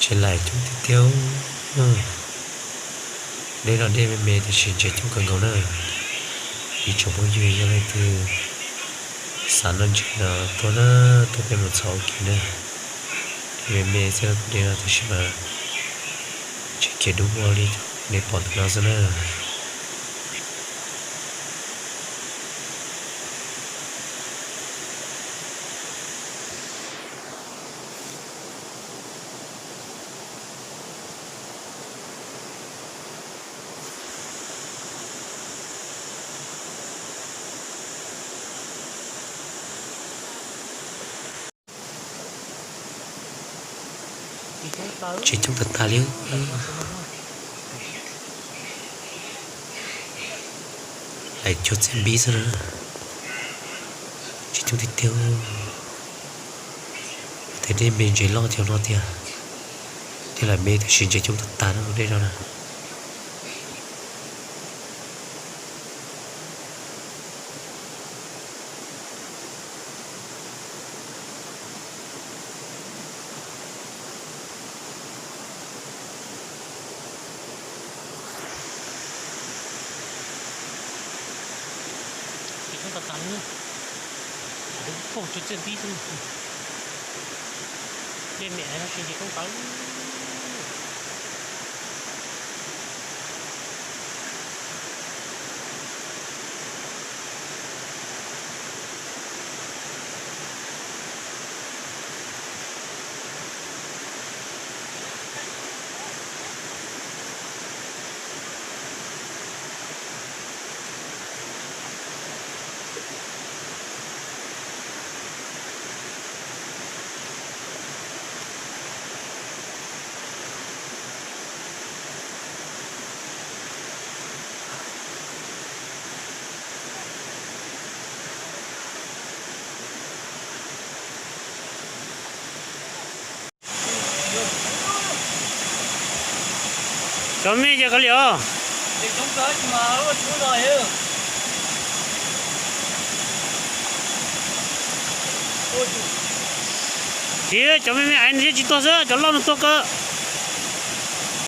Tsev laim coob tiag tiag. Dej no dej me me tiam sis ntses coob kawg nkaus na. Ib tsoom phooj ywg yog leej twg xav noj ntses no tuaj na, tuaj peb mus txhom ua ke na. Dej me me xwb, dej no tiam sis mas ntses khiav dub ua li nej pom ntawm no xwb na. Ntses coob tag tag li. Laim cuag txiaj npib xwb na. Ntses coob tiag tiag. Tes dej me ntses loj tiag no tiag. Dej laim me tiam sis ntses coob tag tag no dej no na. Ntses coob tag tag li. Ntses coob txiaj npib xwb. Dej me no ntses coob tag li. Cov me ces koj li os. Tsis, cov me me aiv nws thiaj tsis tuag xwb, cov loj nws tuag kawg.